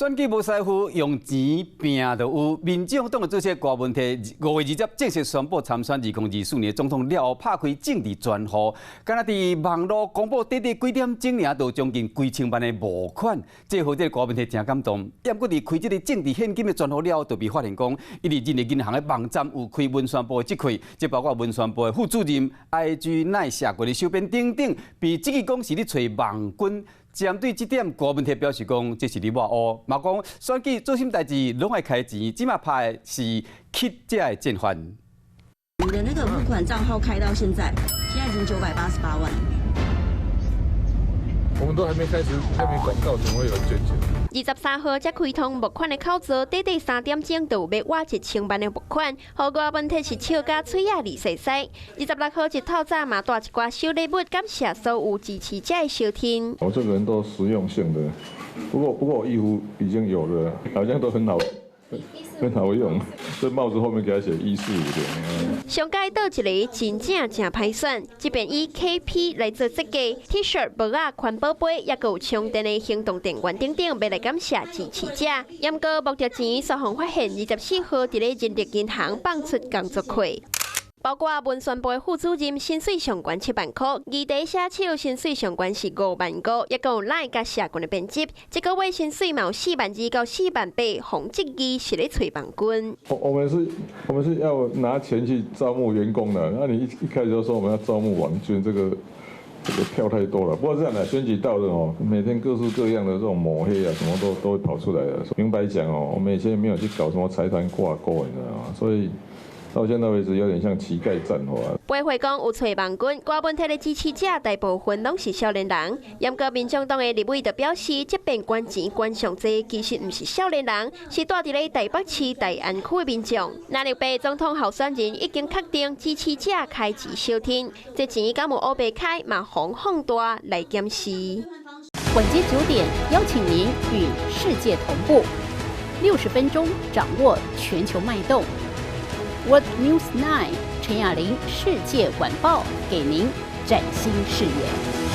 選舉無師傅，用錢拼就有。民眾黨的主席柯文哲5月20正式宣布參選2024年總統了後，拍開政治專戶，敢若佇網路公布短短幾點鐘爾，就將近幾千萬的募款，這予這個柯文哲誠感動。毋過佇開這個政治獻金的專戶了後，就被發現講，伊佇人力銀行的網站有開文宣部的職位，這包括文宣部的副主任、IG 奈社群的小編等等，被質疑講是咧揣網軍。針對這點，柯文哲表示講，這是咧抹烏，嘛講選舉做啥物代誌攏愛開錢，這馬拍的是乞者的戰法。你的那個募款賬號開到現在，現在已經988萬。我們都還沒開始，還沒廣告，怎麼會有人捐錢？23號才開通募款的口座，短短3點鐘就有欲倚1000萬的募款，予柯文哲是笑甲喙仔離細細。26號一透早嘛帶一寡小禮物，感謝所有支持者的收聽。我這個人都實用性的，不過我衣服已經有了，好像都很好，很好用。這帽子後面給他寫145的。上蓋倒一个真正誠歹選，這邊以 KP 來做設計，T-shirt、帽仔、環保杯，抑閣有充電的行動電源等等，欲來感謝支持者。毋過募著錢，雙方發現24號佇咧人力銀行放出工作費。包括文宣部的副主任薪水上懸7萬箍，議題寫手薪水上懸是5萬5，抑閣有 LINE 佮社群的編輯，這個月薪水嘛有4萬2到4萬8，予質疑是咧揣網軍。我們是要拿錢去招募員工的，那你一開始就說我們要招募網軍，這個跳太多了。不過這樣的選舉到了哦，每天各式各樣的這種抹黑啊，什麼都會跑出來的。明白講哦，我們以前沒有去搞什麼財團掛鈎，你知道嗎？所以到現在為止，有點像乞丐戰法。媒體講有揣網軍，柯文哲的支持者大部分攏是少年人。毋過民眾黨的立委就表示，這遍捐錢捐上濟，其實毋是少年人，是蹛佇咧台北市大安區的民眾。藍綠白總統候選人已經確定支持者開錢相挺，這錢敢有烏白開，嘛予放大來檢視。晚間9點，邀請您與世界同步，60分鐘掌握全球脈動。World News 9 陳雅玲世界晚報，給您嶄新視野。